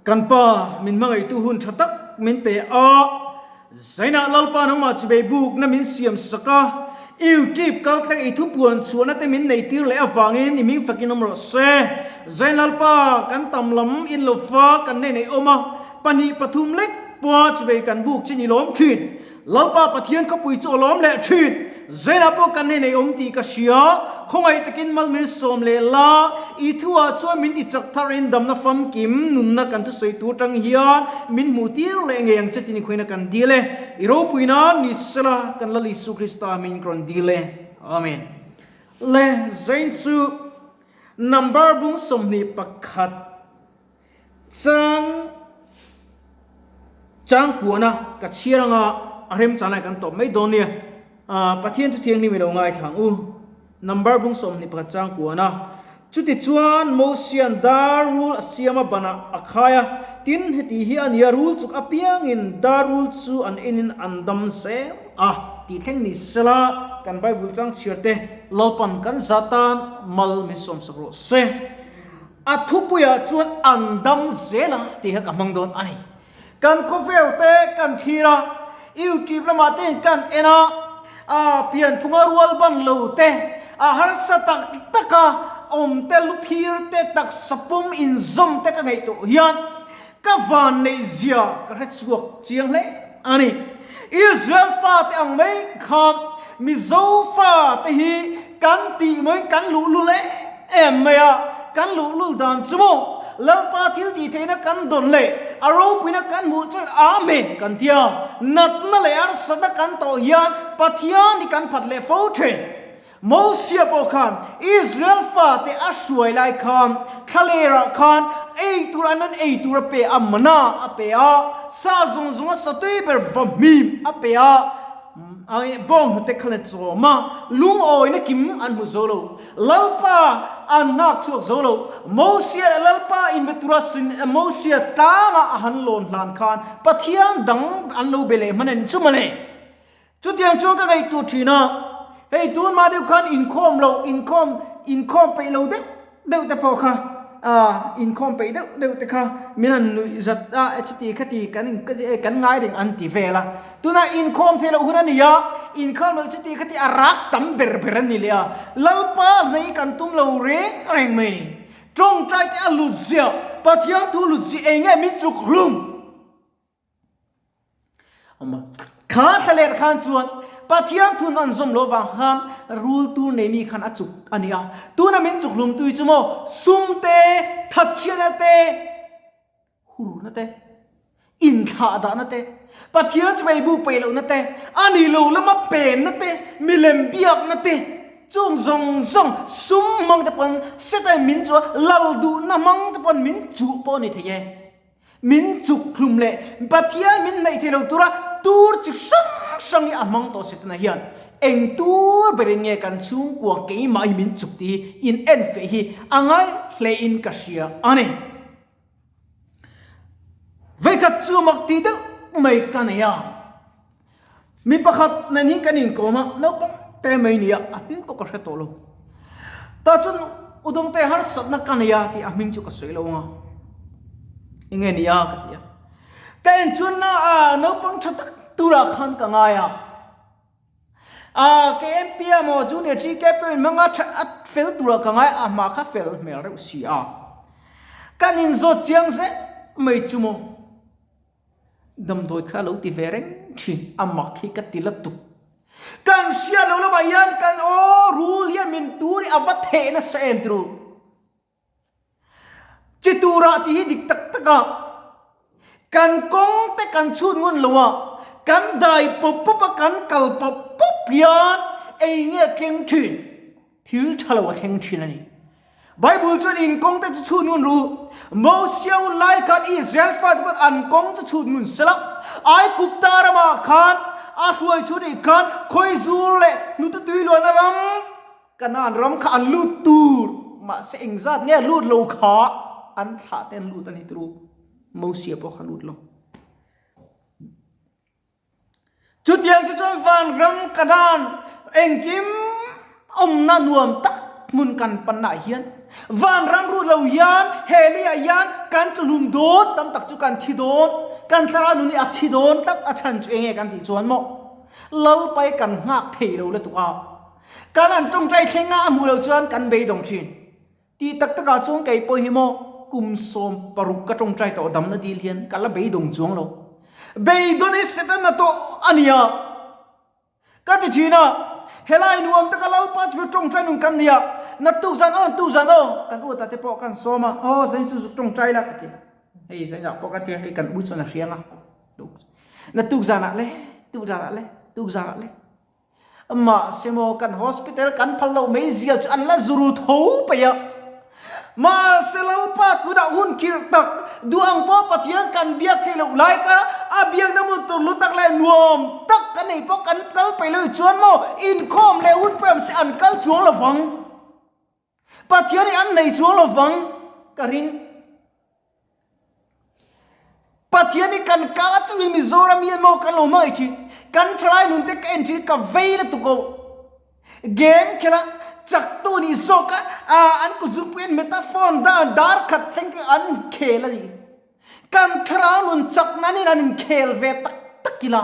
Kan Pa, min hmangaihtu hun tha tak min pe a, Zainah Lalpa nangmah chivei bukna min siam sak a, YouTube kaltlang i thupuan chhuahna te min nei tir leh avangin i hming fakin awm rawh se. Zain Lalpa, kan tam lam in lo fa kan nei nei awm a, pahnih pathum lek pawha chivei kan buk chin i lawm thin. Lalpa Pathian khawpui chu a lawm leh thin. Zainah pawh kan nei nei awm tih ka hria. Khawngaih takin mal min sawm leh la. I thuah chuan min ti chak tharin damna famkim nunna kan thusawi tur tang hian min hmuh tir leh ngei ang che tih ni khawiin a kan dil e. I ropui nan ni sela kan Lal Isu Krista min rawn dil e. Amen. Le Zain chu number bung 21. Chang chang kuana ka chhiar anga a remchan lai kan tawp mai dawn nia. Pathian thu thianghlim i lo ngaithla ang u. Number bung 21 chang kuana. Chutichuan Mosian dar rul a siam a banah a khai a, tin heti hi a nia rul chuk apiangin dar rul chu an enin an dam zel a tih thleng ni sela kan Bible chang chhiar te Lalpan kan za tan mal min sawmsak rawh se. A thupuiah chuan an dam zel a tih kha ka hmang dawn a ni. Kan khawvel te kan thlir a, YouTube lamah te in kan en a, a pianphunga rual ban lo te, a harsa tak tak a awm te luphir te taksa pum inzawm te ka ngaihtuah hian ka van neih zia ka hre chhuak chiang hle a ni. Israel fate ang mai khan Mizo fate hi kan tih mawin kan luhlul em em mai a, kan luhlul dan chu maw Lalpa thil tih theihna kan dawn leh a ropuina kan hmuh chuan Amen kan ti a, natna leh harsatna kan tawh hian Pathian hi kan phat leh fo thin. Mosia pawh khan Israel fate a hruai lai khan thlalerah khan ei tur an an ei tur a pe a, mana a pe a, sa zawng zawng a satui ber va hmim a pe a, bawng hnute kha la chawm a, lungawina kim an hmu zo lo, Lalpa an nghak chhuak zo lo. Mosia leh Lalpa inbe tura sin Mosia tlanga a han lawn hlan khan Pathian dang an lo be leh hman a ni chu mawle. Chutiang chuan ka ngaihtuah thin a, hei tun mah deuh khan inkhawm loh, inkhawm, inkhawm peih lo deuh deuh te pawh kha, ah, inkhawm peih deuh deuh te kha min han nuih zat a, e chuti khati kan in kan ngai reng an ti vel a. Tunah inkhawm theih loh hun a ni a, inkhawm loh chuti khati a rak tam ber ber a ni leh a, Lalpa hnei kan tum lo reng reng mai a ni. Tawngtai te a lut ziah, Pathian thu lut ziah eng nge min chuk hlum? Kha thlaler khan chuan Pathian thun an zawm loh vang khan rul tur nei mi khan a chuk a ni a. Tuna min chuk hlum tui chu maw sum te, thatchhiatna te, hurna te, inthlahdahna te, Pathian chu ei buk peih lohna te, a ni lo lama penna te, milem biakna te, chung zawng zawng sum hmang te pawn Satan min chu a lal duhna hmang te pawn min chuh pawh a ni thei e. Min chuk hlum leh Pathian min hnaih thei lo tura tur chi hrang hrang hi a hmang tawh Setana hian eng tur berin nge kan chhungkua keimah hi min chuk tih hi in en feh hi a ngai hle in ka hria a ni. Vawikhat chu mak tih deuh mai ka nei a, mi pakhat nen hi kan inkawm a, naupang te mai nia a hming pawh ka hre tawh lo. Tah chuan Udawngte harsatna ka nei a tih a hming chu ka sawi lo ang a, enge nia ka ti a. Ka en chuan na a naupang tha tak turah khan ka ngai a. A KMP a maw Junior GK pawhin hmanga tha a fel turah ka ngai a, a hma kha fel hmel reuh si a. Kan inzawt chiang zet mai chu maw. Damdawi kha lo ti ve reng thin, a mak hi ka ti la tuk. Kan hria lo lamah hian kan aw rul hian min tur hi a va theh nasa em tiro. Chi turah tih hi dik tak tak a, kan kawng te kan chhut ngun lo a, kan dai pawp pawp a, kan kal pawp pawp hian ei nge thleng thin. Thil tha lo a thleng thin a ni. Bible chuan in kawng te chu chhut ngun ru. Mosia hun lai khan Israel fate pawh an kawng chu chhut ngun sela. Aigupta ramah khan a hruai chu nih khan khawizur leh hnute tui luahna ram Kanaan ram kha an lut tur. Mahse engzat nge lut lo kha an thlah te an lut a ni turu. Mosia pawh kha lut lo. Chutiang chu chuan vanram Kanaan engkim awmna nuam tak hmun kan pannaah hian vanram rut lo hian he leiah hian kan tluhlum dawn tam tak chu kan thi dawn, kan thlarau nun hi a thi dawn tlat a chhan chu enge kan tih chuan maw Lalpai kan nghak thei lo lutuk a, kan han tawngtai thleng a a hmuh loh chuan kan beidawng thin. Tih tak takah chuan kei pawh hi maw kum 16 ka tawngtai tawh damna dil hian ka la beidawng chuang lo. Beidawn hi Satan a tawh a nia. Ka ti thin a, helai nuam taka Lalpa chu tawngtai nun kan nia, na tuk zan aw, tuk zan aw, kan uata te pawh kan sawm a, aw zain chu zuk tawngtai la ka ti. Hei zainah pawh ka ti a, hei kan ui chuan a hriang a, na tuk zanah le, tuk zanah le, tuk zanah le. Mahse maw kan hospital kan phal lo mai zial chu an la zuru tho peih a. Mahse Lalpa tunah hun khirh tak duh ang pawh Pathian kan biak thei loh lai kha a biakna hmun tur lu tak leh nuam tak kan nei pawh kan kal peih lo chuan maw inkhawm leh hun pawh awm se an kal chuang lo vang. Pathian hi an nei chuang lo vang ka ring. Pathian hi kan kah chungin Mizoram hian maw kan lo hmangaih thin. Kan thalai nun te ka en thin ka vei lutuk o. Game khela chak tu nih zawk a an kut zungpui an hmet a phone dar dar khat thleng kha an khel a ni. Kan thlarau nun chak nan in an inkhel ve tak tak ila.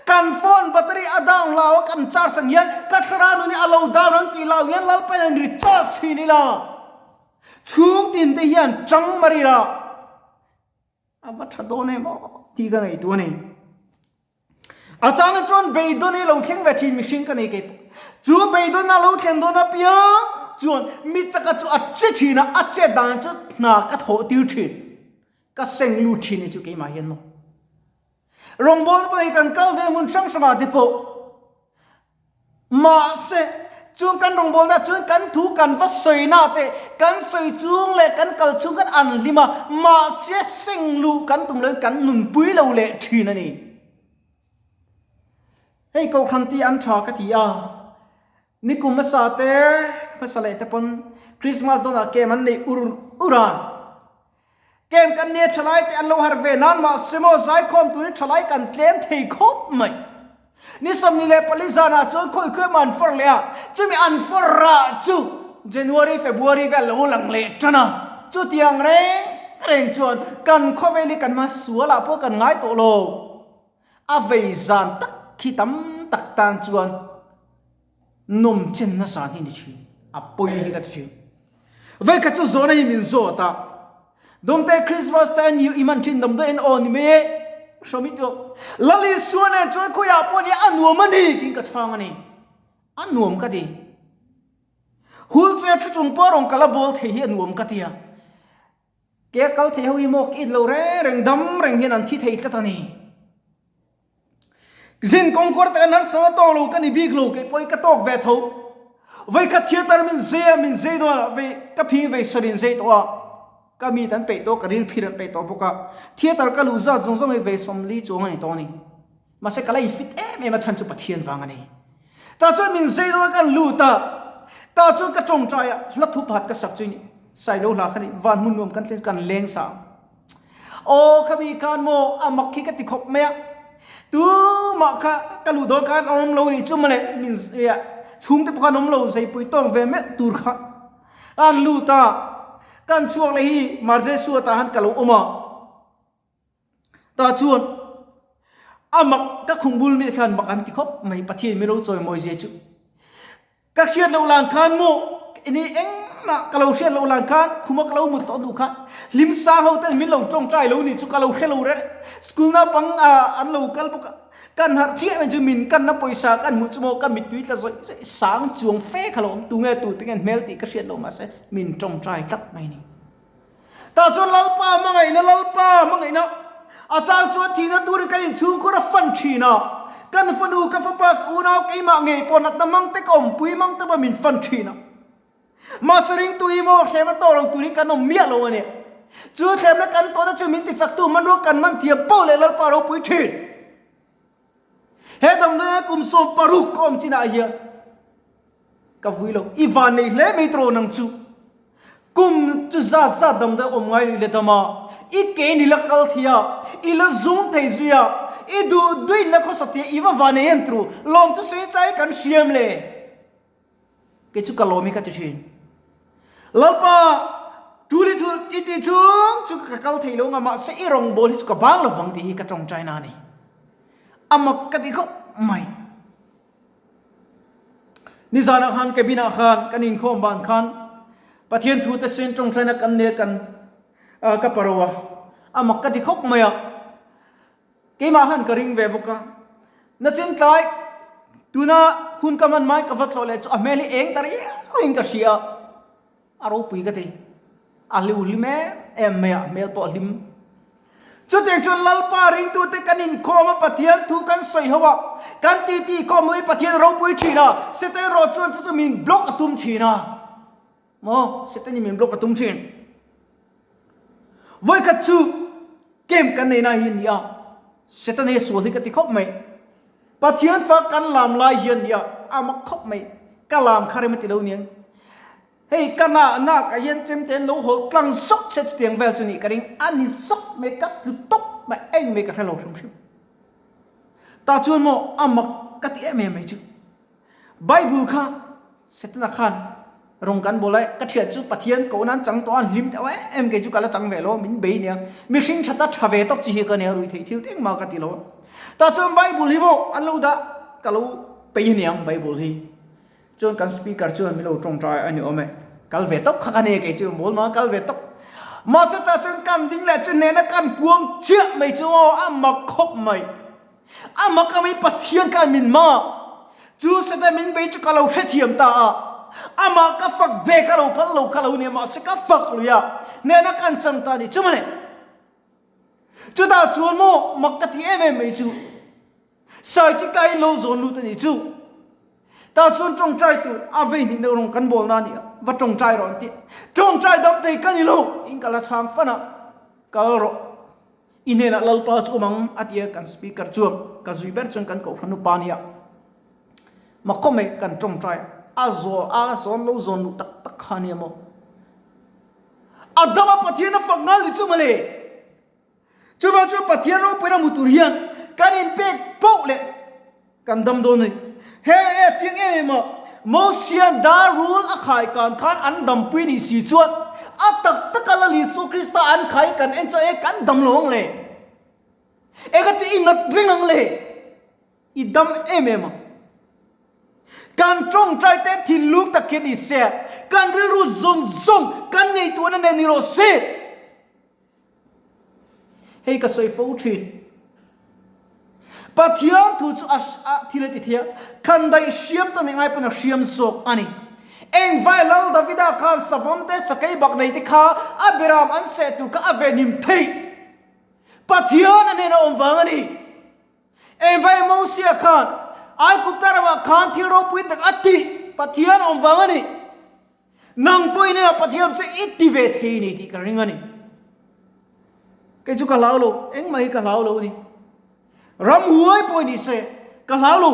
Kan phone battery a down hlau a kan charge ang hian ka thlarau nun hi a lo down ang tih hlau hian Lalpa in an recharge thin ila. Chhung tin te hian chang mar ila a va tha dawn em aw tih ka ngaihtuah a ni. A chang hi chuan beidawn hi lo thleng ve thin mihring ka nei kei pawh. Chu beidawn a lo thlen dawn apiang chuan mi chaka chu a che thin a, a chet dan chu hna ka thawh tir thin. Ka seng lut thin hi chu keimah hian maw. Rawngbawlna te pawh hi kan kal ve hmun hrang hrangah te pawh Mahse, chung kan rawngbawlna chuan kan thu kan va sawina te, kan sawi chung leh kan kal chung khan an hlim a, mahse seng luh kan tum loin kan nunpui lo leh thin a ni. Hei Kohhran ti an tha ka ti a, nikum hmasa te, hmasa leh te pawn Christmas dawnah kem an nei ur ur a, Kem kan nia thalai te an lo har ve nan mahse maw zaikhawm turin thalai kan tlem thei khawp mai. Ni 24 zanah chuan khawi khawi emaw an fawr leh a, chumi an fawr rah chu January, February vel lo lang leh tan a. Chutiang reng reng chuan kan khawvel hi kan hma sualah pawh kan ngai tawh lo. A vei zan tak khi tam tak tan chuan nawm chen nasa hi ni thin, a pawi hi ka ti thin. Vekhat chu zawhna hi min zawt a, Dawngte Christmas te new i man thin dam dawn en aw ni mai e, hrawm i tawh. Lal Isua nen chuan khawiah pawh ni a nuam a ni tiin ka chhang a ni. A nuam ka ti. Wheelchair thu chung pawh rawn kal a bawl thei hi a nuam ka ti a. Ke kal thei ho hi maw ka in lo reng reng dam reng hian an thi thei tlat a ni. Zin kawngkawr tak a harsat a tawk lo ka ni bik lo kei pawhin ka tawk ve tho. Vawikhat theatre min zei a, min zei dawn a, vei ka phing vei sawn in zei tawh a, ka mit an peih tawh, ka ril phir an peih tawh bawk a, theatre ka luh zat zawng zawng hi vei 40 chuang a ni tawh a ni. Mahse ka la in fit em em a chhan chu Pathian vang a ni. Tah chuan min zei dawn a kan lut a, tah chuan ka tawngtai a, hla thu pakhat ka sak chu i ni, Sailo hla kha ni, van hmun nuam kan thleng chu kan leng sa ang. Aw khami khan maw a mak hi ka ti khawp mai a, tumah kha ka luh dawn khan an awm lo nih chu mawle min chhungte pawh khan awm lo zeipui tawk ve meuh tur kha an lut a, kan chhuak leh hi Marze Suatah han ka lo awm a, tah chuan a mak ka khum bul mi khan mak an ti khawp mai Pathian min lo chawimawi zia chu. Ka hriat loh lang khan maw ini engmah ka lo hriat loh lang khan khuma ka lo mut tawh duh kha hlim sang ho ten min lo tawngtai lo nih chu ka lo hre lo reng school naupang an lo kal bawk a kan harh chiah mai chu min kanna pawisa kan hmuh chu maw ka mittui tla zawih zawih sang chuang fe kha lo awm tunge tu tinge hmel tih ka hriat loh mahse min tawngtai tlat mai ni. Tah chuan Lalpa hmangaihna, Lalpa hmangaihna a chang chuan thihna turin kan inchhungkhur a fan thin a. Kan fanu, ka fapa, ka unau, keimah ngei pawh natna mang te ka awmpui mang te pawh min fan thin a. Mahse ringtu hi maw thlem a tawh lo turin kan awm miah lo a ni. Chu thlemna kan tawhna chu min tichaktu hmanrua kan man thiam poh leh Lalpa ropui thin. He damdawi kum 60 ka awm chinah hian Ka vui lo. I van nei hle mai tawh nang chu. Kum chu zat zat dam deuh awm ngai le dam a. I ke ni la kal thei a, i la zung thei zui a, i duh duin la khawsa tia i va van nei em tru. Lawm chu sawi chai kan hriam le. Kei chu ka lawm hi ka ti thin. Lalpa! Tul i tul i tih chung chu ka kal thei lo nga mahse i rawngbâwl hi chu ka bâng lo vang tih hi ka tawngtaina a ni. A mak ka ti khawp mai. Nizanah khan cabin ah khan kan inkhawm ban khan Pathian thu te sen tawngtaina kan nia kan ka paro a, a mak ka ti khawp mai a. Keimah khan ka ring ve bawk a. Nachin tlai tuna hun ka hman mai ka va tlawh leh chu a hmel hi eng ta riau in ka hria a. A ropui ka ti. A hliu hlim em em mai a, hmel pawh a hlim. Chutiang chuan Lalpa ringtute kan inkhawm a, Pathian thu kan sawi ho a, kan titi khawm hnu hi Pathian a ropui thin a, Satan erawh chuan chu chu min block a tum thin a. Maw? Satan in min block a tum thin. Vawikhat chu camp kan neihna hi a ni a, Satan hi a sual hi ka ti khawp mai. Pathian fa kan lam lai hian nia a mak khawp mai. Ka lam kha rem a ti lo niang. Hei ka na na ka hian chem te an lo hawlh tlang sawk che chutiang vel chu nih ka ring a ni sawk mai ka tlu tawp mai eng mai ka hre lo hrim hrim. Tah chuan maw a mak ka ti em em mai chu. Bible kha Setana khan rawng kan bawl a, ka thian chu Pathian koh nan chang tawh a an hlim deuh em em kei chu ka la chang ve lo min bei nia mihring tha ta tha ve tawp chi hi ka nia rui theih thil te engmah ka ti lo a. Tah chuan Bible hi maw an lo dah ka lo peih aniang Bible hi. Chuan kan speaker chuan min lo tawngtai a ni awm e. Kal ve tawp kha ka nei kei chu mawl mah kal ve tawp. Mahse tah chuan kan ding leh chu hnehna kan puang chiah mai chu aw a mak khawp mai. A mak a mai Pathian khan min mah. Chu Satan min bei chu ka lo hrethiam ta a. Amah ka fak ve ka lo phal lo kha lo nia mahse ka fak lui a. Hnehna kan chang ta a ni chu mawle. Chutah chuan maw mak ka ti em em mai chu. Saikikain lo zawn lut a nih chu. Tah chuan tawngtai tur a vei hnih deuh rawng kan bawl na a ni a, va tawngtai rawh an ti. Tawngtai dam thei ka ni lo, tiin ka la chhang fan a, kal rawh. I hnenah Lalpa chu awm ang a ti a, kan speaker chuan ka zui ber chuan kan kohhran upa a ni a. Makawme kan tawngtai a zawn a zawn lo zawn luh tak tak kha a nia maw. Adama Pathian a fak nghal ni chu mawle. Chuvang chu Pathian ropuina hmu tur hian kan inpek poh leh kan dam dawn a ni. He e chiang em em a, Mosian dar rul a khai kan khan an dampui nih si chuan a tak taka Lal Isua Krista an khai kan en chuan e kan dam lo ang le? Engati i nat reng ang le? I dam em em a. Kan tawngtai te thinlung tak hian ni se, kan rilru zawng zawng kan ngaihtuahna nen ni rawh se. Hei ka sawi fo thin. Pathian thu chu a thil a ti thei a, khandaih hriam ta nei ngai pawn a hriam zawk a ni. Engvai Lal Davida khan savawm te sakei bak nei te kha a beram an seh tur kha a venhim theih. Pathian a hnena awm vang a ni. Engvai Mosia khan Aigupta ramah khan thil ropui tak a tih Pathian awm vang a ni. Nang pawh in ina Pathian che i ti ve thei ni tih ka ring a ni. Kei chu ka hlau lo, engmah hi ka hlau lo a ni. Ram huai pawh ni se, ka hlau lo.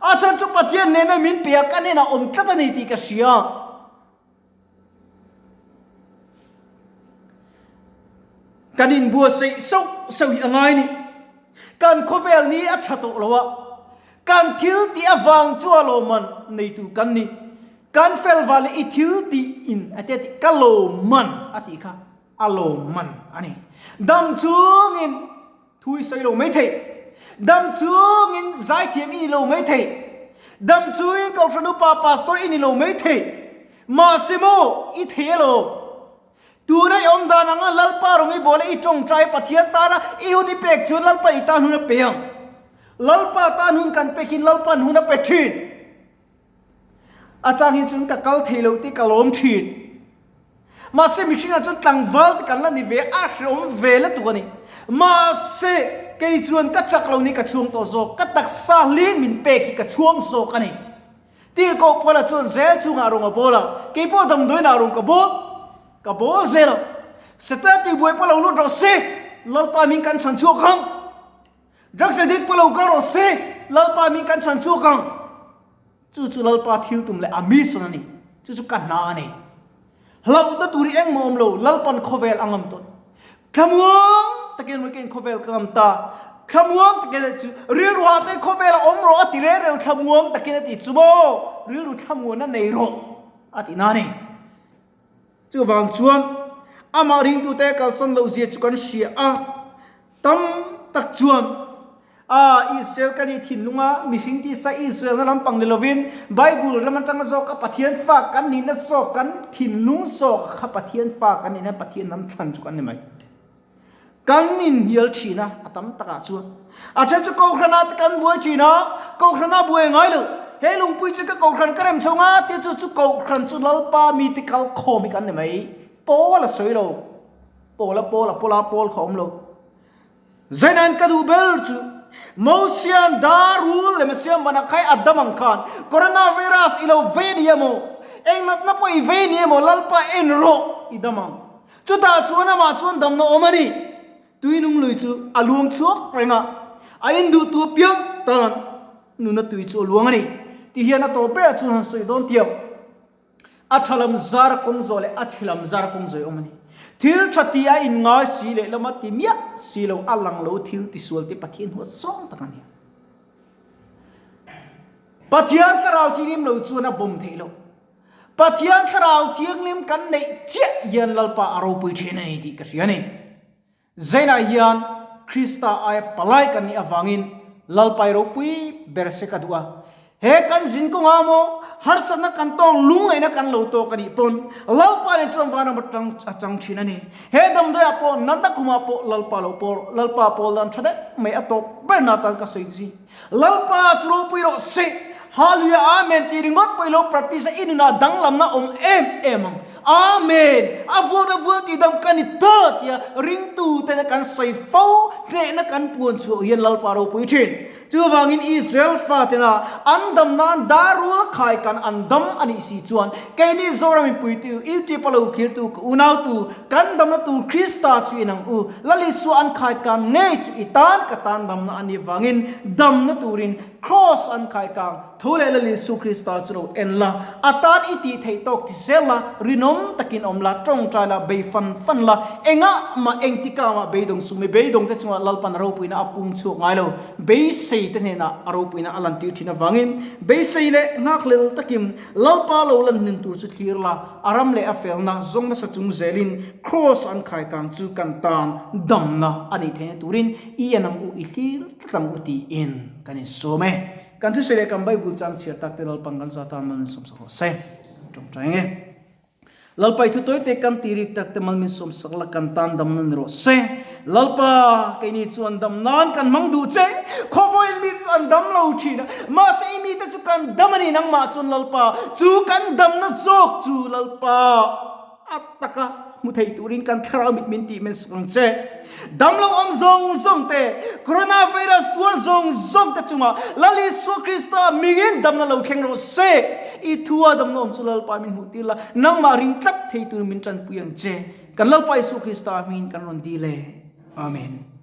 A chhan chu Pathian nena min pe a, ka hnenah awm tlat a ni tih ka hria. Kan inbuatsaih sauh sauh hi a ngai ni. Kan khawvel ni a tha tawh lo a, kan thil tih avang chu a lawmman nei tur kan ni. Kan fel vah leh i thil tih in a tia tih ka lawmman a tih kha a lawmman a ni. Dam chungin thu i sawi lo mai thei. Dam chungin zaithiam i ni lo mai thei. Dam chungin Kohhran upa Pastor i ni lo mai thei. Mahse maw i thei alawm. Tuna i awm dan anga Lalpa rawng i bawl a i tawngtai Pathian tana i hun i pek chuan Lalpa i tan hun a pe ang. Lalpa tan hun kan pek hin Lalpa'n hun a pe thin. A chang hi chuan ka kal thei lo tih ka lawm thin. Mahse mihringah chuan tlangval te kan la ni ve a hreawm ve lutuk a ni. Mahse kei chuan ka chak lo ni ka chhuang tawh zawk, ka taksa hling min pek hi ka chhuang zawk a ni. Tirhkoh Paula chuan zel chhungah rawng a bawl a, kei pawh damdawiinah rawng ka bawl, ka bawl zel a. Setana tihbuai pawh lo lut rawh se, Lalpa min kan chhan chhuak ang. Drugs addict pawh lo kal rawh se, Lalpa min kan chhan chhuak ang. Chu chu Lalpa thil tum leh a mission a ni. Chu chu ka hna a ni. Hlauhna tur hi engmah awm lo, Lalpan khawvel a ngam tawh. Thlamuang takin weekend khawvel ka ngam ta. Thlamuang takin a chu rilru hah te khawvel a awm rawh a ti reng reng thlamuang takin a ti chu maw rilru thlamuan a nei rawh a ti na ni. Chuvang chuan amah ringtute kalsan loh zia chu kan hria a, tam tak chuan a Israel ka nih thinlunga mihring tisa Israelna lampang ni lovin Bible ram atanga zawka Pathian fa kan nihna zawk kan thinlung zawk kha Pathian fa kan nihna Pathian lam thlan chu kan ni mai. Kan inhnial thin a, a tam takah chuan. A then chu Kohhranah te kan buai thin a, Kohhranah buai ngai lo. He lungpui chu ka Kohhran ka rem chho nga tia chu chu Kohhran chu Lalpa mite kal khawm hi kan ni mai. Pawl a sawi lo. Pawl a pawl a pawl a pawl kha awm lo. Zainain ka duh ber chu Mosian dar rul leh Mesian ban a khai a dam ang khan Coronavirus i lo vei a ni emaw, eng natna pawh i vei a ni emaw Lalpa en rawh i dam ang. Chutah chuan amah chuan damna awm a ni. Tuinung lui chu a luang chhuak reng a, a induh tu apiang tan nuna tui chu a luang a ni. Ti hian a tawp berah chuan han sawi dawn tiang. A tha lam zar kawng zawh leh a chhe lam zar kawng zawih awm a ni. Thil tha ti a inngai si leh lama ti miah si lo a lang lo thil tisual te Pathian huat zawng tak a ni. Pathian thlarau thianghlim lo chuan a bawm theih loh. Pathian thlarau thianghlim kan neih chiah hian Lalpa a ropui thin a ni tih ka hria a ni. Zainah hian Krista aia palai kan nih avangin Lalpa i ropui ber se ka duh a. He kan zin kawngah maw harsatna kan tawk lungngaihna kan lo tawk a nih pawn Lalpa nen chuan vanram atang a chang thin a ni. He damdawiah pawh natna khumah pawh Lalpa lo pawl Lalpa pawl dan tha deuh mai a tawp berna atan ka sawi zing. Lalpa chu ropui rawh se. Hallelujah Amen tih ringawt pawh i lo practice a i nunah danglamna awm em em ang. Amen! A vuakna vual tih dam ka ni ta tia ringtu tena kan sawi fo hnehna kan puan chhuah hian Lalpa ropui thin. Chuvangin Israel fatena an dam nan darul khai kan an dam a nih si chuan keini Zoram inpuitu YouTube a lo khirtu ka unautu kan damna tur Krista chu inang u. Lal Isua an khai kang ngei chu i tan ka tan damna a nih vangin damna turin Kraws an khai kang tho leh Lal Isu Krista chu lo en la, a tan i tih theih tawk ti zel la, rinawm takin awm la, tawngtai la, bei fan fan la, engah mah engtikah mah beidawng sumi beidawng te chungah Lalpan a ropuina a pung chhuak ngai lo, beisei te hnenah a ropuina a lantir thin avangin beisei leh nghakhlel takin Lalpa lo lan hnen tur chu thlir la, A ram leh a felna zawng nasa chung zelin Kraws an khaikang chu kan tan damna a nih theihna turin i en ang u, i thlir tlat ang u tiin kan insawm e. Kan thusawi leh kan Bible chang chhiar tak te Lalpan kan za tan mal min sawmsak rawh se. Tawngtai nge. Lalpa i thu tawite kan ti rik tak te mal min sawmsak la kan tan damna ni rawh se. Lalpa, keini chuan dam nan kan hmang duh che. Khawvawiin mi chu an dam lo thin a, mahse i mite chu kan dam a ni nangmah chuan Lalpa, chu kan damna zawk chu Lalpa a taka hmu thei turin kan thlarau mit min tih men sak ang che. Dam lo awm zawng zawng te, coronavirus tuar zawng zawng te chungah Lal Isua Krista mingin damna lo thleng rawh se. I thua damna awm chu Lalpa min hmuh tir la, nangmah ring tlat thei turin min tanpui ang che. Kan Lalpa Isua Krista hmingin kan rawn dil e. Amen.